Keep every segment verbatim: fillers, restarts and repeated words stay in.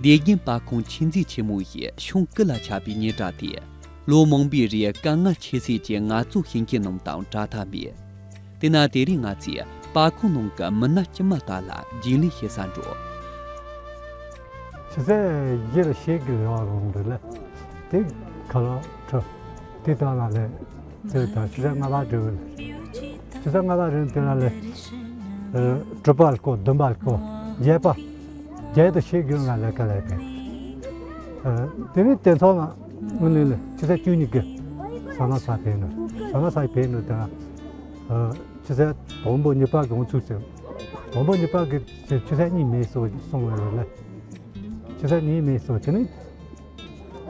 དགེ་རྒན་པ་ཁོང་ཆོས་མཛད་ཆེན་མོ་ཞེས་གཞུང་སྐུ་ལ་ཆགས་པའི་སྙན་གྲགས་དེ། ལོ་མང་པོའི་རིང་དཀའ་ངལ་ཆེ་སའི་ཆེད་ངལ་རྩོལ་བྱེད་མཁན་རྣམས་དང་བྲལ་ཐབས་མེད། དེས་ན་དེ་རིང་ང་ཚོས་པ་ཁོང་ནང་གི་མི་སྣ་དཀྱུས་མ་དག་ལ་རྒྱུས་ལོན་བྱེད་སར་འགྲོ། ཆུ་ཚོད་བཞི་ལ་ཤེད་ཀྱི་ཡོད་རུང་འདུག་ལ། དེ་ཁ་ལ་ཁྲོ། དེ་ལྟ་ལ་ལས། དེ་ལྟར་ཆུ་ཚོད་ལྔ་པ་འགྲོ་གི་ལ། ཆུ་ཚོད་ལྔ་པ་རིང་དེ་ལ་ལས། ཨ། དྲུག་པ་ལ་སྐོར། བདུན་པ་ལ་སྐོར། བརྒྱད་པ། བརྒྱད་དུ་ཤེད་ཀྱི་ང་ལས་ཀ་ལས་ཕེབས། ཨ། དེ་ནས་དེ་ཚོ་ལ་དངོས་གནས་ལས་ཆུ་ཚོད་བཅུ་གཉིས་ཀྱི་ཟ་མ་ཟ་ཕེབས་ནས། ཟ་མ་ཟ་ཕེབས་ནས་དེ་ལ། ཨ། ཆུ་ཚོད་དང་པོ་གཉིས་པ་གི་འོང་ཚུགས་ཚེ། དང་པོ་གཉིས་པ་གི་ཆུ་ཚོད་གཉིས་མེད་སོང་སོང་བ་ལ། ཆུ་ཚོད་གཉིས་མེད་སོང་། དེ་ནས་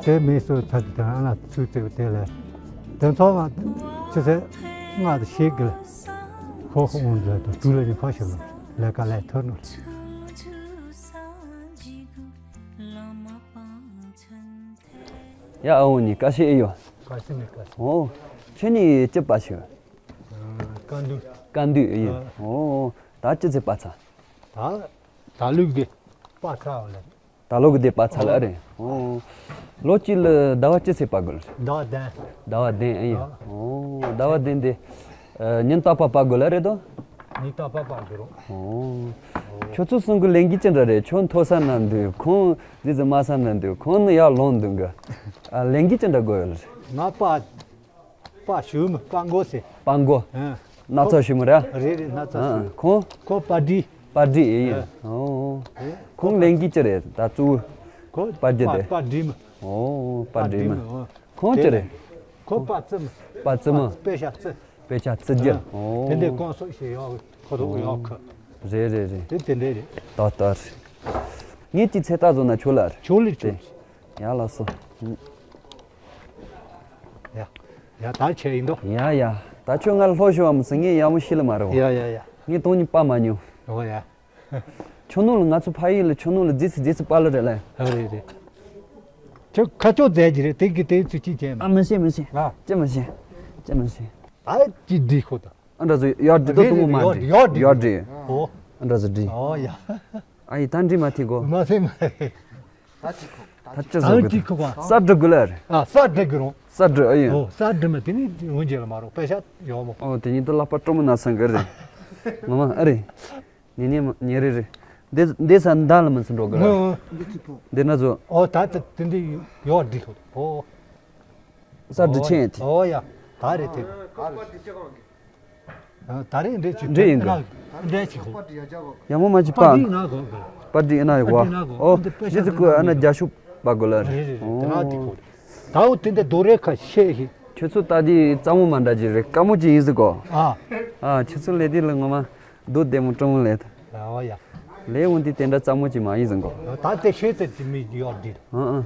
དེ་མེད་སོང་ཚར་དུས་དེ་ཨ་ན་ཚུགས་ཚེ་དེ་ལ། དེ་ཚོ་ང་ཆུ་ཚོད་ལྔ་དང་ཕྱེད་ཀྱི་ལ། ཧོ་ཧོ་འོང་དུས་དང་དུས་ལ་ཉི་ཕ་ཞིག་ལ་ལས་ཀ་ལས་ཐུབ་ནོ། ཡ། ཨ་འོ་ནི་ཀ་ཤི་ཨེ་ཡོ། ཀ་ཤི་ནི་ཀ་ཤི། ཨོ། ཁྱོད་ནི་ཅི་པ་ཤི། ཀ་འདུས། ཀ་འདུས་ཨེ་ཡོ། ཨ། ཨོ། ད་ཅི་ཚེ་པ་ཚ། ད་ད་ལུག་གི་པ་ཚ་བ་ལ། ད་ལོ་གི་དེ་པ་ཚ་ལ་རེད། ཨོ། ལོ་གཅིག་ལ་ཟླ་བ་ཅི་ཚེ་པ་དགོས་ལ། ཟླ་བ་བདུན། ཟླ་བ་བདུན་ཨེ་ཡོ། ཨོ། ཟླ་བ་བདུན་དེ། ཨ། ཉིན་རྟག་པ་པ་དགོས་ལ་རེད་དོ། ཉིན་རྟག་པ་པ་དགོས་རོགས། ཨོ། ཁྱོད་ཚོ་གསུམ་གི་ལས་འགན་ཅི་འདྲ་རེད། ཁྱོད་མཐོ་ས་ན་འདུག་ཁོང་འདི་ཚོ་དམའ་ས་ན་འདུག་ཁོང་ནི་ཡར་ལོངས་འདུག་གི། ཨ། ལས་འགན་ཅི་འདྲ་དགོས་ལ། ང་པ། པ་ཞུ་མི་པ་མགོ་ཟེར། པ་མགོ། ཨ། སྣག་ཚ་ཞུ་མི་ར། རེད་རེད། སྣག་ཚ་ཨ། ཞུ། ཁོང་། ཁོ་པ་འདི། པ་འདི་ཨེ་ཡིན། ཨ། ཨོ། ཨེ། ཁོང་ལས་འགན་ཅི་རེད་ད་གཙོ་བོ། ཁོ་པ་འདི་པ་དེ། པ་འདི་མི། ཨོ། པ་པ་འདི་འདི་མི། མི། ཨོ། ཁོང་ཅི་རེད། ཁོ་པ་བཙུན་མི། པ་བཙུན་མི། དཔེ་ཆ་བཙུན། དཔེ་ཆ་བཙུན་རྒྱུ། ཨ། ཨོ། དེ་འདྲའི་ཀོང་སོགས་ཞེས་ཡོད་ཁོ་ཐོག་ཡོད་ཁ། རེད་རེད་རེད། དེ་དེ་འདྲའི་རེད། ཏག་ཏག་རེད། ངས་ཅི་ཚེ་ལྟ་བཟོ་ན་ཆོག་ལ་རེད། ཆོག་ལེ་ཆོག་ལེ། ཡ་ལགས་སོ། ཡ། ཡ་ད་ཆེ་ཡིན་དོ། ཡ་ཡ། ད་ཁྱོད་ང་ལྷོ་ཞུ་བ་མི་སྲིད། ངས་ཡག་མོ་ཤེས་ལ་མ་རེད་བ། ཡ་ཡ་ཡ། ངས་དོན་གཉིས་པ་མ་ཉོ། ཨོ་ཡ། ཁྱོད་ནོ་ལ་ང་ཚོ་ཕ་ཡུལ་ལ་ཁྱོད་ནོ་ལ་རྗེས་སུ་རྗེས་སུ་པ་ལ་རེད་ལ། ཨ་རེད་རེད། ཁྱོད་ཁ་ཕྱོགས་མཛད་ཀྱི་རེད། དེ་གི་དེ་ཚོ་ཅི་བྱས་ན། ཨ་མི་ཤེས་མི་ཤེས། ཨ། ཅི་མི་ཤེས། ཅི་མི་ཤེས། ད་ཅི་འདི་ཁོ་ད། ཨ་འདྲ་ཟོ་ཡར་འགྲིག་དོ། རེད་གཏུམ་མོ་མ་རེད། འགྲིག་ཡར་འགྲིག་ཡར་འགྲིག་ཨོ། ཨ་འདྲ་ཟོ་འགྲིག་ཨོ་ཡ། ཨ་ཡི་ད་འགྲིག་མ་ཐིག་གོ། མ་ཟེར་མ་རེད། ད་ཅི་ཁོ། ད་ཅི་ཟོ་གི། ད་ཅི་ཁོ་བ། ས་འགྲིག་གི་ལ་རེད། ཨ་ས་འགྲིག་གི་རུང་། ས་འགྲིག་ཨ་ཡིན། ཨོ་ས་འགྲིག་མ་དེ་ནི་འོན་ཇེ་ལ་མ་རུང་པེ་ཤ་ཡོག་མོ། ཨོ་དེ་ཉིད་དུ་ལག་པ་སྤྲོ་མོ་ན་སང་གི་རེད། ངོ་མ་ཨ་རེད། ཉེ་ཉེ་མ་ཉེ་རེ་རེ། འདི་འདི་ས་འདའ་ལ་མི་ཚུ་འགྲོ་གི་རེད། ཨོ་འདི་ན་ཚོ། ཨོ་ད་ད་དེ་འདི་ཡོག་འགྲིག་ཁོ། ཨོ། ས་འགྲིག་ཆེན་དེ། ཨོ་ཡ། ད་རེད་དེ། ཨ་ད་རེད་འདྲེ་ཅིག་འདྲེ་ཡིན་གི། འདྲེ་ཅིག་གོ། ཡ་མོ་མ་ཅིག་པ། པ་འདི་ན་གོ་གི། པ་འདི་ན་ཡོད་གོ། པ་འདི་ན་གོ། ཨོ། འདི་པེ་ཤ་འདི་ཚོ་ན་གོ་གི། ཡ་ན་རྒྱ་ཤུག་པ་གོ་ལ་རེད། རེད་རེད་རེད། དེ་ན་དེ་གོ། ད་འོ་དེ་འདི་རྡོ་རེ་ཁ་ཤས་ཤིག་ཁྱོད་ཚོ་ད་འདི་རྩ་མོ་མ་འདྲ་ཅིག་རེད། དཀའ་མོ་ཅིག་ཡིན་ཟིག་གོ། ཨ། ཨ་ཁྱོད་ཚོ་ལས་འདི་ལ་ངོ་མ་རྡོ་བདེ་མོ་སྤྲང་མོ་ལས། ཨོ་ཡ། ལས་འོ་འདི་དེ་འདྲ་རྩ་མོ་ཅིག་མ་ཡིན་ཟིག་གོ། ད་དེ་ཤེས་ཚད་ཀྱི་མི་ཡོག་འདི། ཨ་ཨ།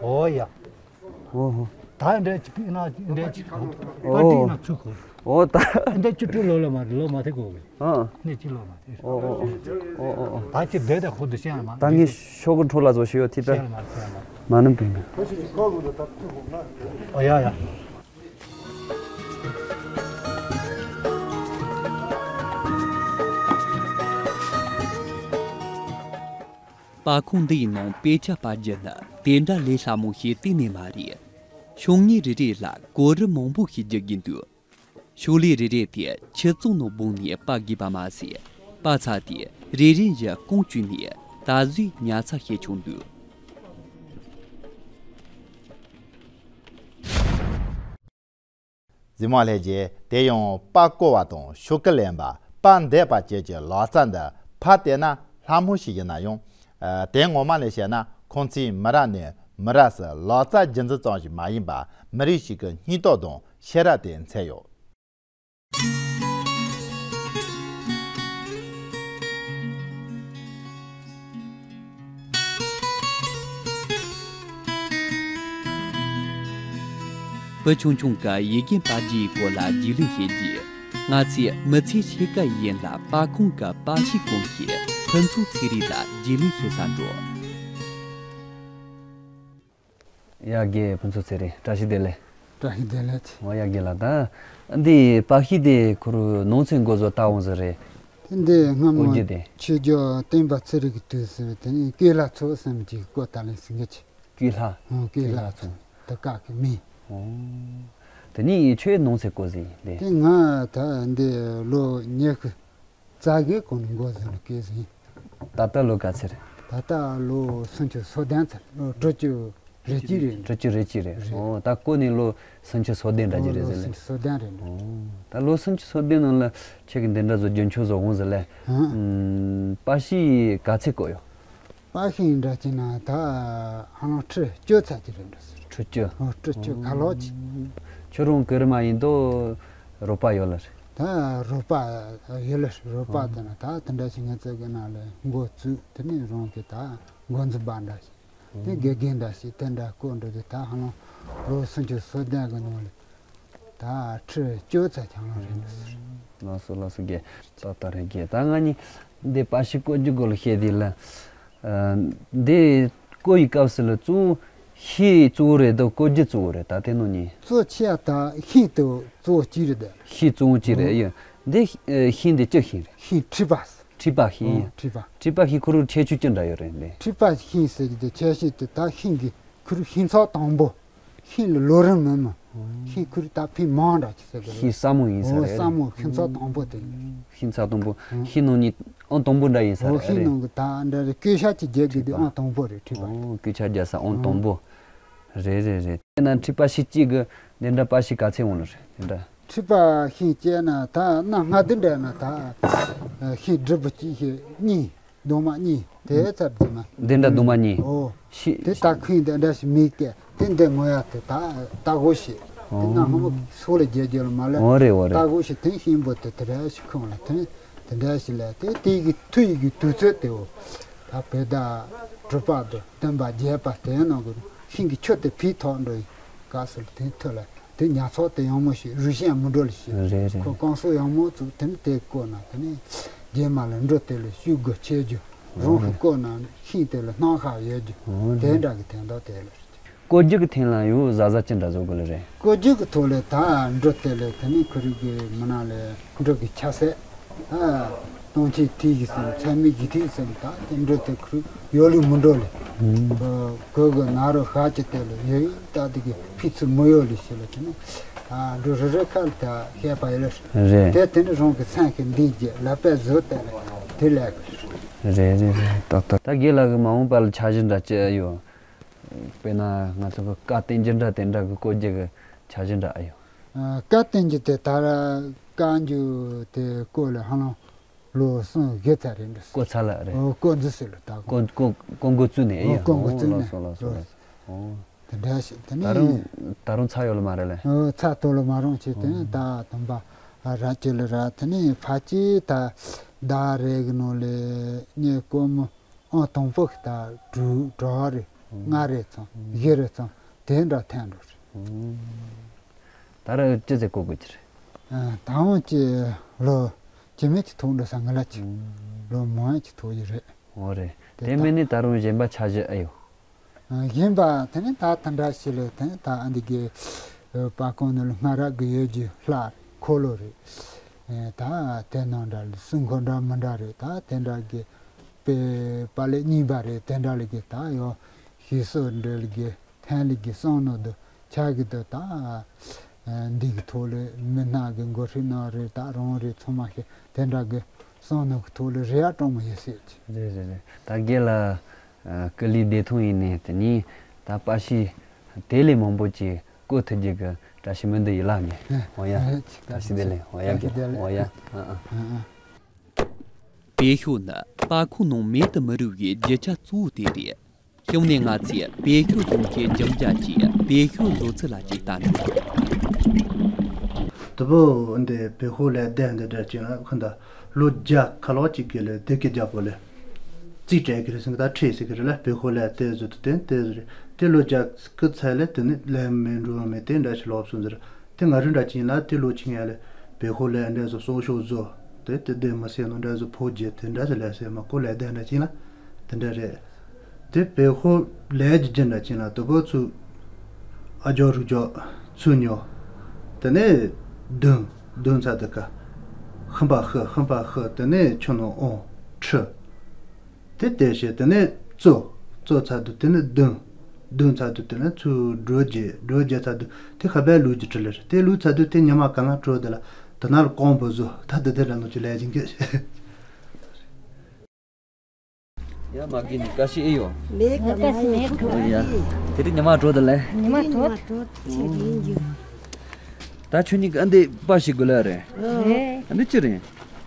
ཨོ་ཡ། ཨོ་ཧོ། ད་འདྲ་ཅིག་ན་འདྲ་ཅིག་ཨོ། པ་ཏི་ན་ཚུགས་གོ། ཨོ་ད། འདྲ་ཅིག་ཏུ་ལོ་ལ་མ་ལོ་མ་ཐེ་གོ་གི། ཨ། ནི་ཅི་ལོ་མ་ཐེ། ཨོ་ཨོ་ཨོ་ཨོ། ད་ཅི་བདེ་ད་ཁོ་དུ་ཤེས་མ། ད་ངས་ཤོག་གུ་འཕྲོ་ལ་བཟོ་ཤེས་ཡོད་ཐི་ད། ཤེས་མ་ཤེས་མ། མ་ནམ་པིན། ཨོ་ཡ་ཡ། པར་ཁང་འདི་ཡི་ནང་དཔེ་ཆ་པར་རྒྱུ་ནི་དེ་འདྲ་ལས་སླ་མོ་ཞིག་གཏན་ནས་མ་རེད། ཤོག་ངོས་རེ་རེ་ལ་གོ་རིམ་མང་པོ་ཞིག་རྒྱག་དགོས་འདུག་ཤོག་ལྷེ་རེ་རེ་དེ་ཆུ་བཙོང་ནང་སྦུག་ནས་པར་དགོས་པ་མ་ཟད། པར་ཚབ་དེ་རེ་རེ་བཞིན་རྐང་བཅུག་ནས་ད་གཟོད་ཉར་ཚགས་བྱས་ཆོག་འདུག་གཟིགས་མོ་ལྷན་རྒྱས། དེ་ཡང་པར་བརྐོ་བ་དང་ཤོག་གུ་ལེན་པ། པར་འདེབས་པ་བཅས་ཀྱི་ལག་རྩལ་འདི་ཕར་བལྟས་ན་སླ་མོ་ཞིག་ཡིན་ན་ཡང་། ཨ། དོན་ངོ་མ་ལ་བཤད་ན་ཁོང་ཚོས་མི་རབས་ནས་མི་རབས་སུ་ལག་རྩལ་རྒྱུན་འཛིན་ཙམ་ཞིག་མ་ཡིན་པར་མི་རིགས་ཤིག་གི་སྙིང་སྟོབས་དང་ཤེས་རབ་དེ་མཚོན་ཡོད། བུ་ཆུང་ཆུང་གིས་ཡིག་རྒན་པ་རྗེའི་སྐོར་ལ་རྒྱུས་ལོན་བྱེད་རྒྱུ། ང་ཚོས་མི་ཚེའི་ཕྱེད་ཀ་ཡན་ལ་པར་ཁང་གི་པར་ཤིང་གོང་གི་ཕུན་ཚོགས་ཚེ་རིང་ལ་རྒྱུས་ལོན་བྱེད་སར་འགྲོ། ཡ་རྒན་ཕུན་ཚོགས་ཚེ་རིང་། བཀྲ་ཤིས་བདེ་ལེགས། བཀྲ་ཤིས་བདེ་ལེགས། འོ་ཡ་རྒན་ལགས། ད་འདི་པར་ཤིང་དེ་ཁོ་རང་ནང་ཚན་འགོ་བཟོ་ལྟ་འོང་ཟེར་རེད། འདི་སྔ་མོ་བཀོད་རྒྱུ་དེ། ཆོས་རྒྱལ་བསྟན་པ་ཚེ་རིང་གི་དུས་སུ་དེ་ནི་སྐུ་ལྷ་ཚོ་བསམ་གྱི་བཀོད་ད་ལན་ཟིན་གྱི་ཆེ། སྐུ་ལྷ། ཨོ། སྐུ་ལྷ་ཚོ། དེ་ཀ་གི་མིང་། ཨོ། དེ་ནི་ཆོས་ནང་ཚེ་བཀོད་ཟིན་དེ། དེ་ང་ད་འདི་ལོ་ཉི་ཤུ་རྩ་གི་གོང་ནས་འགོ་ཟིན་ལ་སྐུ་ཟིན། ད་ལྟ་ལོ་ག་ཚོད་རེད། ད་ལྟ་ལོ་སུམ་ཅུ་སོ་བདུན་ཚར། ལོ་དྲུག་ཅུ་རེ་གཅིག་རེད། དྲུག་ཅུ་རེ་གཅིག་རེད། རེད། ཨོ། ད་བཀོད་ནས་ལོ་སུམ་ཅུ་སོ་བདུན་འདྲ་གྱི་རེད་ཟེར་ལེ། ལོ་སུམ་ཅུ་སོ་བདུན་རེད། ཨོ། ད་ལོ་སུམ་ཅུ་སོ་བདུན་ནང་ལ་ཁྱེད་ཀྱི་འདི་འདྲ་བཟོ་རྒྱུན་འཁྱོངས་བཟོ་འོང་ཟེར་ལེ། ཧང་། ཨམ། པར་ཤིང་ག་ཚོད་བཀོད་ཡོད། པར་ཤིང་འདྲ་བྱས་ན་ད་ཧ་ལམ་ཁྲི་བཅུ་ཚར་གྱི་རེད་འགྲོ་ཟེར། ཁྲི་བཅུ། ཨོ། ཁྲི་བཅུ་ཁ་ལོག་ཅིག། ཁྱོད་རང་གི་རི་མ་ཡིན་དོ། རོགས་པ་ཡོད་ལ་རེད། ད་རོགས་པ་ཡོད་ལ་རེད། རོགས་པ་དེ་ན་ད་དེ་འདྲ་ཞིག་ང་ཚོ་གི་ནང་ལ་འགོ་བཙུགས། དེ་ནས་རང་གི་ད་འགོ་འཛུགས་པ་འདྲ་ཞིག། དེ་དགེ་རྒན་འདྲ་ཞིག་དེ་འདྲ་བསྐོ་འགྲོ་དུས་ད་ཧ་ལམ་ལོ་སུམ་ཅུ་སོ་བདུན་གི་ནང་ལ་ད་ཁྲི་བཅུ་ཚར་ཆང་ལོ་རེད་འགྲོ་ཟེར། ལགས་སོ་ལགས་སོ། རྒན། ཏག་ཏག་རེད། རྒན། ད་ང་གཉིས་འདི་པར་ཤིང་བཀོད་རྒྱུ་སྐོར་ལ་བཤད་དུས་ལ། ཨ། འདི་བཀོད་ཡི་སྐབས་སུ་ལ་གཙོ་བོ་ཤིང་གཙོ་བོ་རེད་དོ། བཀོད་རྒྱུ་གཙོ་བོ་རེད། ད་དེ་ནང་གཉིས། གཙོ་ཆེ་བ་ད་ཤིང་དེ་གཙོ་བོ་གཅིག་རེད་དེ། ཤིང་གཙོ་བོ་གཅིག་རེད། ཨོ། ཡ། འདི་ཤིང་འདི་ཅི་ཤིང་རེད། ཤིང་མཁྲིས་པ། མཁྲིས་པ་ཤིང་། ཨོ། ཡ། མཁྲིས་པ། མཁྲིས་པ་ཤིང་ཁོ་རང་ཁྱད་ཆོས་ཅི་འདྲ་ཡོད་རེད་འདི། མཁྲིས་པ་ཤིང་ཟེར་གྱི་དེ་ཁྱད་ཆོས་དེ་ད་ཤིང་གི་ཁོ་རང་ཤིང་ཚགས་དང་པོ། ཤིང་ལ་ལོ་རིམ་མིན་མོ། ཤིང་ཁོ་རང་ད་ཕིང་མང་འདྲ་ཅིག་ཟེར་གི་རེད། ཤིང་སྲ་མོ་ཡིན་ས། ཨོ། རེད། སྲ་མོ་ཤིང་ཚགས་དང་པོ་དེ་ཡིན། ཤིང་ཚགས་དང་པོ། ཨོ། ཤིང་ནང་ནས་ཨང་དང་པོ་འདྲ་ཡིན་ས། ཨོ། རེད། ཤིང་རེད། ནང་གི་ད་འདྲ་རེད། སྐུ་ཤ་ཅིག་རྒྱག་གི་དེ་ཨང་དང་པོ་རེད། མཁྲིས་པ། ཨོ། སྐུ་ཤ་རྒྱག་ས་ཨང་དང་པོ། རེད་རེད་རེད། དེ་ན་མཁྲིས་པ་ཤིང་གཅིག་གི་འདི་འདྲ་པར་ཤིང་ག་ཚོད་འོང་ནི་རེད། འདི་འདྲ། མཁྲིས་པ་ཤིང་བཅད་ན་ད་གནའ་སྔ་དུས་འདྲ་ན་ད་ཤིང་འབྲས་བུ་གཅིག་ཤིང་གཉིས། གདུང་མ་གཉིས་དེ་ཚར་རྫི་མ། འདི་འདྲ་གདུང་མ་གཉིས། ཨོ། ཤི། དེ་ད་ཁུན་དེ་འདྲ་ཞིག་མིག་གི་དེ་འདི་ངོ་ཡ་དེ་ད་ད་གོ་ཤེས། དེ་ན་ཧ་མོ་སོ་ལ་རྒྱལ་རྒྱལ་ལ་མ་ལ། འོ་རེད། འོ་རེད། ད་གོ་ཤེས་དེ་ཤིང་བུ་དེ་དེ་འདྲ་ཞིག་ཁུང་ལ་དེ་དེ་འདྲ་ཞིག་ལ་དེ་དེ་གི་མཐུ་ཡི་གི་དུས་ཚོད་དེ། འོ། ད་བོད་ཟླ་དྲུག་པ་དེ་སྟོན་པ་རྒྱས་པ་དེ་ནང་གི་ཤིང་གི་ཆུ་དེ་ཕི་ཐོག་འགྲོ་ཡི་ག་སོ་ལ་དེ་མཐུ་ལ། དེ་ཉ་ཚོགས་དེ་ཡང་མོ་ཞིག་རུས་ཤིང་མི་འགྲོ་ལ་ཞིག། རེད་རེད། ཁོ་རྐང་སོ་ཡང་མོ་བཙུགས་དེ་ནི་དེ་བཀོད་ན་དེ་ནི་རྗེས་མ་ལ་འབྲུ་དེ་ལ་ཤུགས་དགོས་ཆེ་རྒྱུ། རང་ཧྲུ་བཀོད་ན་ཤིང་དེ་ལ་སྣང་ཤ་ཡོད་རྒྱུ། དེ་འདྲ་གི་དོན་དག་དེ་ལ་རེད། བཀོད་རྒྱུ་གི་ཐད་ལ་ཡང་གཟབ་གཟབ་ཅི་འདྲ་བཟོ་དགོས་ལ་རེད། བཀོད་རྒྱུ་གི་ཐོག་ལ་ད་འབྲུ་དེ་ལ་དེ་ནི་ཁོ་རིག་གི་མི་ནང་ལ་འབྲུ་གི་ཆ་ཤས། ཨ། སྟོང་ཆེན་ཐིག་གི་སེམས་ཚད་མེད་ཀྱི་ཐིག་སེམས་ད་དེ་འགྲོ་དེ་ཁུར་ཡོད་ལུགས་མི་འགྲོ་ལེ། ཨུམ། གོས་གོས་ན་རོ་ཤ་ཅི་དེ་ལ་ཡོད་ཡིན་ད་དེ་གི་ཕི་ཚུ་མི་ཡོད་ལེ་ཞེས་ལ་དེ་ནི། ཨ། འགྲོ་རེ་རེ་ཁ་ལ་ད་བཤད་པ་ཡོད་ལེ། རེད། དེ་དེ་ནི་རང་གི་སེམས་ཀྱི་འདི་རྒྱས་ལ་པད་བཟོ་དེ་ལ་དེ་ལས་གི། རེད་རེད་རེད། ཏག་ཏག་ད་རྒན་ལགས་ཀྱི་མ་འོངས་པ་ལ་འཆར་གཞི་འདྲ་ཅི་ཡོད། དཔེར་ན་ང་ཚོ་གི་བཀའ་བསྟན་འགྱུར་འདྲ་དེ་འདྲ་གི་བཀོད་རྒྱུ་གི་འཆར་གཞི་འདྲ་ཨ་ཡོད། ཨ། བཀའ་བསྟན་འགྱུར་དེ་ད་ར་བཀའ་འགྱུར་དེ་བཀོད་ལ་ཧ་ལམ་ལོ་གསུམ་བཞི་ཚར་རེད་འདུག། བཀོད་ཚར་ལ་རེད། ཨོ། བཀོད་འདི་སྲིད་ལ་ད་བཀོད་བཀོད་བཀོད་འགོ་བཙུགས་ནས་ཨེ། ཨོ། ཡིན། བཀོད་འགོ་ཨོ། བཙུགས་ལགས་ནས་སོ་ལགས་སོ་ལགས་སོ། ཨོ། དེ་འདྲ་ཞིག་དེ་ནས། ད་རུང་ད་རུང་ཚར་ཡོད་ལ་མ་རེད་ལེ། ཨོ། ཚར་ཏོ་ལ་མ་རུང་ཆེ་དེ་ནས། ཨོ། ད་དམ་པ་ར་ཅི་ལ་ར་དེ་ནས་ཕ་ཅི་ད་ཟླ་རེ་གི་ནང་ལ་ངས་སྒོར་མོ་ཨང་དང་པོ་གི་ད་དྲུག་དྲུག་རེ། ཨང་། ལྔ་རེ་ཙམ། ཨང་། བཞི་རེ་ཙམ་དེ་འདྲ་ཐོན་འགྲོ་རེད། ཨང་། ད་ར་ཅི་ཟེར་བཀོད་དགོས་ཀྱི་རེད། ཨ། ད་འོང་ཅི་ལོ་ཅི་མེད་ཅི་ཐོག་འགྲོ་ས་ང་ལ་ཅི། ཨང་། ལོ་མང་ཅི་ཐོག་ཡི་རེད། འོ་རེད། དེ་དེ་མིན་ནི་ད་རུང་གཞན་པ་འཆར་གཞི་ཨ་ཡོད། ཨ། གཞན་པ་དེ་ནི་ད་དེ་འདྲ་ཞིག་ལས་དེ་ནི་ད་ཨ་འདི་གི་པར་ཁང་ནང་ལ་སྔ་རབས་ཀྱི་ཡོད་རྒྱུ་ལྷ་འཁོར་ལོ་རེད། ཨེ། ད་དེ་ནང་འདྲ་ལ་སྲུང་འཁོར་འདྲ་མི་འདྲ་རེད། ད་དེ་འདྲ་གི་དཔེ་པ་ལེ་གཉིས་པ་རེད། དེ་འདྲ་ལ་གི་ད་ཡོ་ཞིག་གསོ་འདྲ་ལ་གི་ཐན་ལ་གི་བསམ་ནོ་དུ་ཆ་གི་དུ་ད། ཨེ། འདི་གི་ཐོག་ལ་མི་སྣ་གི་འགོ་ཁྲིད་ནང་རེད། ད་རང་རེད། ཚང་མ་ཤེས་དེ་འདྲ་གི་བསམ་ནོ་གི་ཐོག་ལ་རེ་ཡ་སྤྲང་མོ་ཡོད་སྲིད་ཀྱི། རེད་རེད་རེད། ད་རྒན་ལགས། ཨ། སྐུ་ལུས་བདེ་ཐང་ཡིན་ནས་དེ་ནས་ད་པར་ཤིང་དེ་ལས་མང་པོ་ཅིག་བཀོད་ཐུབ་རྒྱུ་གི་བཀྲ་ཤིས་སྨོན་འདུན་ཡིན་ལགས་ནས། ཨོ་ཡ། བཀྲ་ཤིས་བདེ་ལེགས། ཨོ་ཡ། བཀྲ་ཤིས་བདེ་ལེགས། ཨོ་ཡ། ཨ་ཨ། ཨ་ཨ། བེ་ཤོ་ནི་པར་ཁང་ནང་མེད་དུ་མི་རུང་བའི་རྒྱུ་ཆ་གཙོ་བོ་དེ་རེད། གཤམ་ནས་ང་ཚོས་བེ་ཤོ་བཟོ་མཁན་ཁྱིམ་རྒྱ་ཆེའི་བེ་ཤོ་བཟོ་ཚུལ་ལ་ཅིག་ལྟ་འགྲོ། དུ་བོ་འདི་བེ་ཤོ་ལས་བསྡད་འདི་འདྲ་ཅིག་ལ་ཁོ་འདི། ལོ་བརྒྱ་ཁ་ལོག་ཅིག་གི་ལས་དེ་གི་རྒྱ་པོ་ལས། རྩིས་སྤྲད་གི་རེད་ཟེར་གི་ད་ཁྲིད་ཟེར་གི་རེད་ལ། བེ་ཤོ་ལས་དེ་བཟོ་དུ་དེ་དེ་བཟོ་རེད། དེ་ལོ་བརྒྱ་སྐུ་ཚེ་ལས་དེ་ནི་ལས་མི་འགྲོ་མེད་དེ་འདྲ་ཞིག་ལོབས་སོང་ཟེར། དེ་ང་རང་འདྲ་ཅིག་ལ་དེ་ལོ་ཅིག་ཡ་ལས་བེ་ཤོ་ལས་འདྲ་བཟོ་གསོག་ཤོག་བཟོ། དེ་དེ་དེ་མི་སེ་ནོ་འདྲ་བཟོ་ཕོ་རྒྱས་དེ་འདྲ་ཟེར་ལས་སེ་མ་ཀོ་ལས་དེ་འདྲ་ཅིག་ལ་དེ་འདྲ་རེད། དེ་བེ་ཤོ་ལས་ཀྱི་རྒྱུ་འདྲ་ཅིག་ལ་དུ་བོ་ཚུ། ཨ་ཇོ་རུ་ཇོ། ཚུ་ཉོ། དེ་ནས་བདུན་བདུན་ཚ་དེ་ཀ། ཧམ་པ་ཤི། ཧམ་པ་ཤི། དེ་ནས་ཆུ་ནང་འོང་། ཁྲི། དེ་དེ་བྱས། དེ་ནས་བཙོ། བཙོ་ཚར་དུས་དེ་ནས་བརྡུང་། བརྡུང་ཚར་དུས་དེ་ནས་ཚུར་སྒྲོ་བརྒྱབ། སྒྲོ་བརྒྱབ་ཚར་དུས་དེ་ཁ་བའི་ལུག་གི་དྲི་ལེར། དེ་ལུག་ཚར་དུས་དེ་ཉི་མ་གང་ལ་བྲོ་དེ་ལ་དེ་ན་ལ་རྐང་པ་བཟོ། ད་དེ་དེ་འདྲ་ནང་ཆུ་ལས་བཞིན་གི། ཡ་མ་གི་ནི་ཀ་ཤི་ཨེ་ཡོ། མེ་ཀ་མ་ཡོ། ཨོ་ཡ། དེ་རིང་ཉི་མ་བྲོ་དེ་ལས། ཉི་མ་བྲོ། ཉི་མ་བྲོ་ཆེ་རིང་རྒྱུ། ད་ཁྱོད་གཉིས་ཀ་ཨ་འདི་པ་ཞིག་དགོས་ལ་རེད། རེད། ཨ་འདི་ཅི་རེད།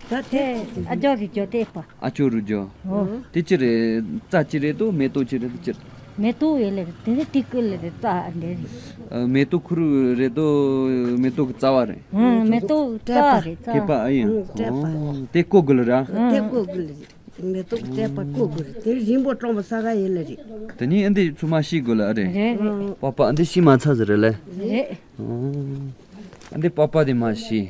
ད་དེ་ཨ་ཅོ་གི་ཅོ་དེ་པ། ཨ་ཅོ་རུ་ཅོ། ཨོ། དེ་ཅི་རེད། རྩྭ་ཅི་རེད་དོ། མེ་ཏོག་ཅི་རེད་དོ། ཅི་རེད། མེ་ཏོག་ཡོད་ལེ་རེད། དེ་ནི་ཏི་ཀུ་ལེ་རེད། རྩྭ་ཨ་འདྲ་རེད། མེ་ཏོག་ཁུ་རུ་རེད་དོ། མེ་ཏོག་གི་རྩ་བ་རེད། ཨ་མེ་ཏོག་རྩྭ་རེད། རྩྭ། ཀེ་པ་ཨ་ཡིན། ཨོ། དེ་ཀོ་དགོས་ལ་ར། དེ་ཀོ་དགོས་ལེ་རེད། མེ་ཏོག་གི་རྩ་བ་ཀོ་དགོས་རེད། དེ་རིང་པོ་གྲོང་པ་ས་ག་ཡོད་ལེ་རེད། དེ་ནི་ཨ་འདི་ཚུ་མ་ཤི་དགོས་ལ་ཨ་རེད། རེད་རེད། པ་པ་ཨ་འདི་ཤི་མ་ཚར་ཟེར་རེད་ལེ། རེད། ཨ་འདི་པ་པ་དེ་མ་ཤི།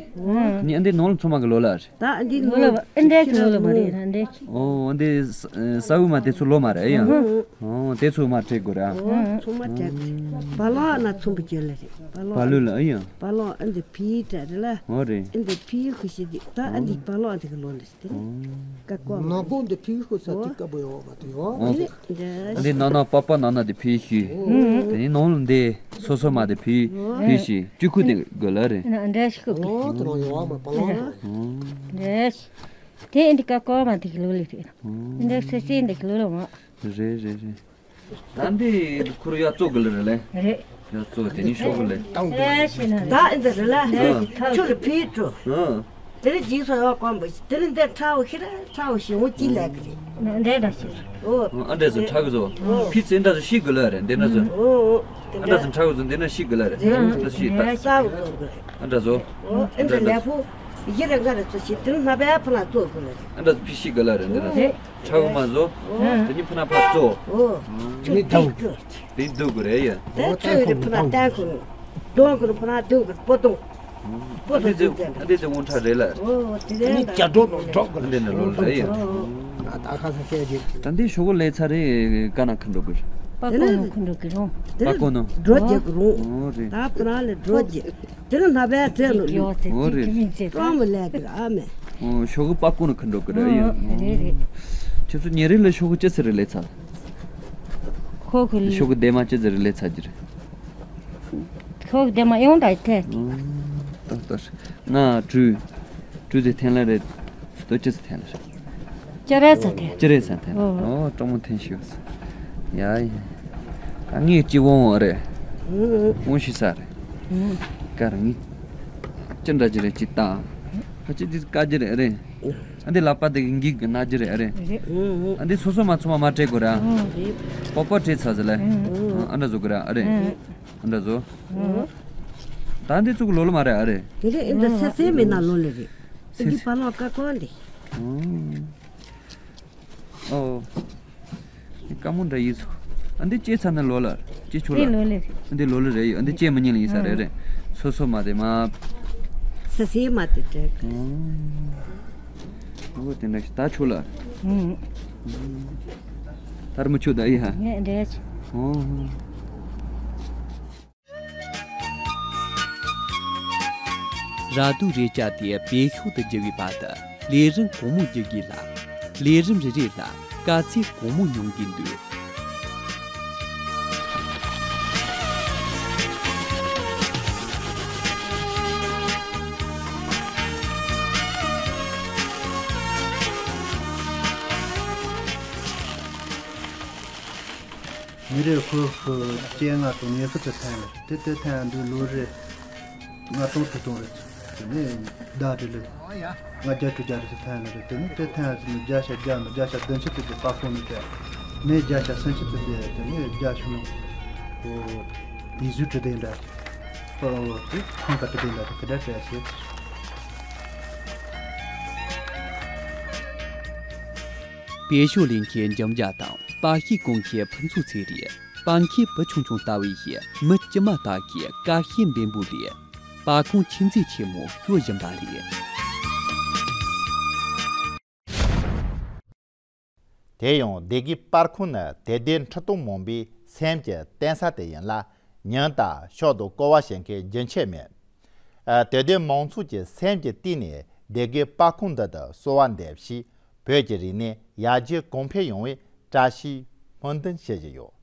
ནི་ཨ་འདི་ནང་ལ་ཚང་མ་གི་ལོ་ལ་རེད། ད་ཨ་འདི་ལོ་ལ་ཨ་འདྲ་གི་ལོ་ལ་མ་རེད། ཨ་འདྲ་གི། ཨོ་ཨ་འདི་ས་ས་འུ་མ་དེ་ཚོ་ལོ་མ་རེད་ཡ། ཨོ་དེ་ཚོ་མ་བྲེག་དགོས་ར། ཨོ་ཚང་མ་བྲེག་དགོས། བ་ལང་ན་ཚོམ་བུ་བྱོས་ལ་རེད། བ་ལང་བ་ལུ་ལ་ཨ་ཡ། བ་ལང་ཨ་འདི་ཕི་ཏྲ་རེད་ལ། ཨོ་རེད། ཨ་འདི་ཕི་ཁུ་ཤི་དེ་ད་ཨ་འདི་བ་ལང་དེ་གི་ལོ་ལ་རེད། དེ་ནི་ཀ་ཀོ་མ་ནག་པོ་འདི་ཕི་ཁུ་ས་དེ་ཀ་བོ་ཡོ་མ་དུ་ཡོ། ཨོ་དེ། འདི་ནང་ན་པ་པ་ནང་ན་དེ་ཕི་ཤི། དེ་ནི་ནང་ལ་འདི་སོ་སོ་མ་དེ་ཕི་ཕི་ཤི་བཅུ་ཁུ་དེ་དགོས་ལ་རེད། འདྲ་ཞིག་གི། ཨོ་དེ་རང་ཡོ་མ་པ་ལ། འདྲ་ཞིག་དེ་འདི་ཀ་ཀོ་མ་དེ་གི་ལོ་ལི་རེད། འདི་སེ་སེ་འདི་གི་ལོ་ལ་མ། རེད་རེད་རེད། ད་འདི་ཁུ་རུ་ཡ་བཙོ་དགོས་ལ་རེད་ལེ། རེད། ཡ་བཙོ་དེ་ནི་ཤོག་གུ་ལེ། རེད་ཞེ་ན་རེད། ད་འདི་རེད་ལ། ཨ། ཆུ་ལ་ཕི་བྲོ། ཨ། དེ་ནི་རྗེས་སུ་ཡོ་གོམ་པ་ཞིག་དེ་ནི་འདི་ཁྲའོ་ཤི་ར་ཁྲའོ་ཤི་འོ་ཅི་ལ་གི་རེད། འདྲ་འདྲ་ཞིག་ཨོ། ཨ་འདྲ་ཟོ་ཁྲ་གི་ཟོ། ཨོ། ཕི་ཚེ་འདྲ་ཟོ་ཤི་དགོས་ལ་རེད་འདི་འདྲ་ཟོ། ཨོ་ཨོ། ཨ་འདྲ་ཟོ་ཁྲ་གི་ཟོ་འདི་འདྲ་ཤི་དགོས་ལ་རེད། རེད། འདྲ་ཤི་ད། ས་འོ་ཟོ་གི་རེད། ཨ་འདྲ་ཟོ། ཨོ་ཨ་འདྲ་ལེ་ཕུ། ཡི་ར་ང་ར་ཚོ་ཤི་དེ་ནི་ལྷ་པའི་ཕུ་ན་བཙོ་དགོས་ལ་རེད། ཨ་འདྲ་ཟོ་ཕི་ཤི་དགོས་ལ་རེད་འདི་འདྲ་ཟོ། རེད། ཁྲ་གི་མ་ཟོ། ཨོ། དེ་ནི་ཕུ་ན་ཕ་བཙོ། ཨོ། ཆུ་ནི་ཏིག་ཏིག་བྲོ། དེ་འདུག་གི་རེད་ཡ། དེ་ཚོས་རི་ཕུ་ན་བསྟན་ཁོ་ནི། གདོང་གི་རི་ཕུ་ན་གདོང་གི་སྤོ་གདོང་། སྤོ་གདོང་དེ་ཚོས་ཨ་འདི་ཚོས་དབང་ཁྲ་རེད་ལ། ཨོ་དེ་རེད་ད། ནི་རྒྱ་སྒྲོག་ནང་སྒྲོག་གི་འདི་འདྲ་ལོ་རེད་ཡ། ཨོ། ད་ཁ་སང་སྐད་རྒྱུ། ད་འདི་ཤོག་གུ་ལས་ཚར་རེ་ཀ་ན་ཁ་འགྲོ་གི་རེད། པ་ཀོ་ནོ་ཁ་འགྲོ་གི་རུང་། པ་ཀོ་ནོ། སྒྲོ་རྒྱག་གི་རུང་། ཨོ་རེད། ད་ཕུ་ན་ལས་སྒྲོ་རྒྱག་དེ་ནི་ལྷ་པའི་བྲེ་ལོ་ལུ། ཨོ་རེད། ཀྲོང་མི་ལས་གི་ཨ་མེ། ཨོ་ཤོག་གུ་པ་ཀོ་ནོ་ཁ་འགྲོ་གི་རེད་ཡ། ཨོ་རེད་རེད། ཁྱེད་ཚོ་ཉེ་རིང་ལ་ཤོག་གུ་ཅི་ཟེར་རེ་ལས་ཚར། ཁོ་གི་ཤོག་གུ་དེ་མ་ཅི་ཟེར་རེ་ལས་ཚར་གྱི་རེད། ཁོ་གི་དེ་མ་ཡོང་ད་ཐེ། ཏོ་ཏོ། ང་ཀྲུ། ཀྲུ་ཟེར་ཐེན་ལ་རེད། ཏོ་ཅི་ཟེར་ཐེན་ལ་རེད། ཅི་རེད་ཟེར་ཐེན། ཅི་རེད་ཟེར་ཐེན། ཨོ། ཨོ་ཀྲོང་མོ་ཐེན་ཤིའོ། ཡ་ཡ། ད་ངས་ཅི་འོང་བ་རེད། འོང་ཤི་ས་རེད། ཀ་ར་ངས་ཅི་འདྲ་ཅི་རེད་ཅི་ལྟ། ཧ་ཅི་ཅི་ཀ་ཅི་རེད་རེད། ཨ་འདི་ལག་པ་དེ་གི་འགིག་གི་ན་ཅི་རེད་རེད། ཨ་འདི་སོ་སོ་མ་ཚོ་མ་མ་སྤྲད་དགོས་ར། པོ་པོ་སྤྲད་ཚར་ཟེར་ལེ། ཨ་འདྲ་བཟོ་དགོས་ར་རེད། ཨ་འདྲ་བཟོ། ད་འདི་ཚུགས་ལོ་ལོ་མ་རེད་ཨ་རེད། དེ་རེད། ཨ་འདི་སེ་སེ་མེད་ན་ལོ་ལེ་རེད། ཨ་འདི་པ་ལོ་ཀ་ཀོ་འདི། ཨོ། དཀའ་མོ་འདྲ་ཡིན་སོ། ཨ་འདི་ཅེ་ཚ་ན་ལོ་ལ་ཅེ་ཆུ་ལ། འདི་ལོ་ལེ་རེད། ཨ་འདི་ལོ་ལེ་རེད་ཡོད། ཨ་འདི་ཅེ་མ་ཉིན་ལ་ཡིན་ས་རེད་རེད། སོ་སོ་མ་དེ་མ། སེ་སེ་མ་དེ་དྲེག་ཨོ་དེ་འདྲ་ཞིག་ད་ཆུ་ལ། ཨུམ། ཐར་མ་ཆུ་ད་ཡི་ཧ། ངས་འདྲ་ཆུ། ཨོ། ར་དུ་རེ་བཅའ་སྟེ་བེད་ཤོག་ཏུ་བསྒྱུར་བའི་བར་དུ་ལས་རིམ་གང་མང་བསྒྱུར་དགོས་ལ། ལས་རིམ་རེ་རེ་ལ་དཀའ་ཚེགས་གང་མང་མྱོང་དགོས་འདུག་མི་རེར་ཁོ་ཁོ་སྐྱེ་ལྔ་དང་ཉི་ཤུ་ཙམ་ཐོན་ཡོད་རེད། དེ་དེ་ཐོན་ཡོང་དུས་ལོ་རེ་ལྔ་སྟོང་དྲུག་སྟོང་རེད། དེ་ནས་ཟླ་རེ་ལ་ལྔ་བརྒྱ་དྲུག་བརྒྱ་རེ་ཙམ་ཐོན་ཡོད་རེད། དེ་ནས་དེ་ཐོན་ཡོང་དུས་བརྒྱ་ཆ་བརྒྱ་ནས་བརྒྱ་ཆ་བདུན་ཅུ་ཙམ་གྱི་པར་ཁང་ནས་སྤྲད། ནས་བརྒྱ་ཆ་སུམ་ཅུ་ཙམ་གྱི་དེ་ནས་བརྒྱ་ཆུ་ནང་ཁོ་ཡིག་གཟུགས་བྲི་དེ་འདྲ། ཁོ་དེ་ཁང་ཁ་བྲི་དེ་འདྲ་དེ་འདྲ་སྤྲད་ཟེར། བེད་ཤོག་ལེན་མཁན་འབྱུང་རྒྱུ་དང་པར་ཤེས་གོན་མཁན་ཕུན་ཚོགས་ཚེ་རིང་། པར་མཁན་བུ་ཆུང་ཆུང་ལྟ་བུ་ཡིས་མི་དཀྱུས་མ་དག་གི་དཀའ་སྤྱད་འབད་འབུངས་ལས་པར་ཁང་ཆེས་མཛེས་ཆེན་མོ་ཤོར་བཞིན་པ་རེད། དེ་ཡང་སྡེ་དགེ་པར་ཁང་ནི་དད་ལྡན་ཁྲི་སྟོང་མང་པོའི་སེམས་ཀྱི་གཏིང་ས་དེ་ཡིན་ལ། ཉིན་ལྟར་ཕྱོགས་དང་སྐོར་བ་བྱེད་མཁན་རྒྱུན་ཆད་མེད། ཨ། དད་ལྡན་མང་ཚོགས་ཀྱི་སེམས་ཀྱི་གཏིང་ནས་ སྡེ་དགེ་པར་ཁང་འདི་དུ་གསོལ་བ་འདེབས་ཤིང་བོད་ཀྱི་རིག་གནས་ཡར་རྒྱས་གོང་འཕེལ་ཡོང་བའི་བཀྲ་ཤིས་སྨོན་འདུན་ཞུ་བཞིན་ཡོད།